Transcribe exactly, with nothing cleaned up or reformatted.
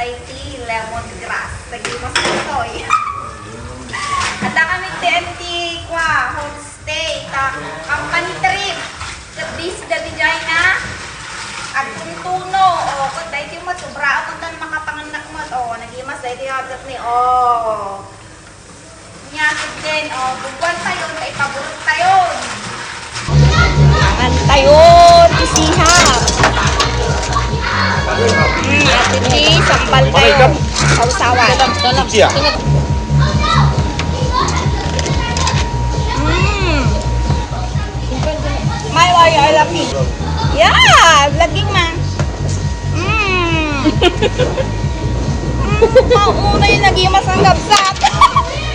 Iti lemongrass. Lagi mas toy. Adda kami ti M T kwa, homestay, ta company trip. Ket busy dagiti ay na agtuntuno. O, ket daytoy met, sobra ako tan makapanganak met. O, nagimas daytoy nga ni. O. Nia, ket den, o, bugwan tayo, ta ipaburot tayo. Mangan tayo, ti siham. Mm, ati ti sambal tayo. Sawsawan. Siya. Mm. My, why I love me. Yeah, vlogging man. Mm. Mm, mauna yung nagimas ang gabsat.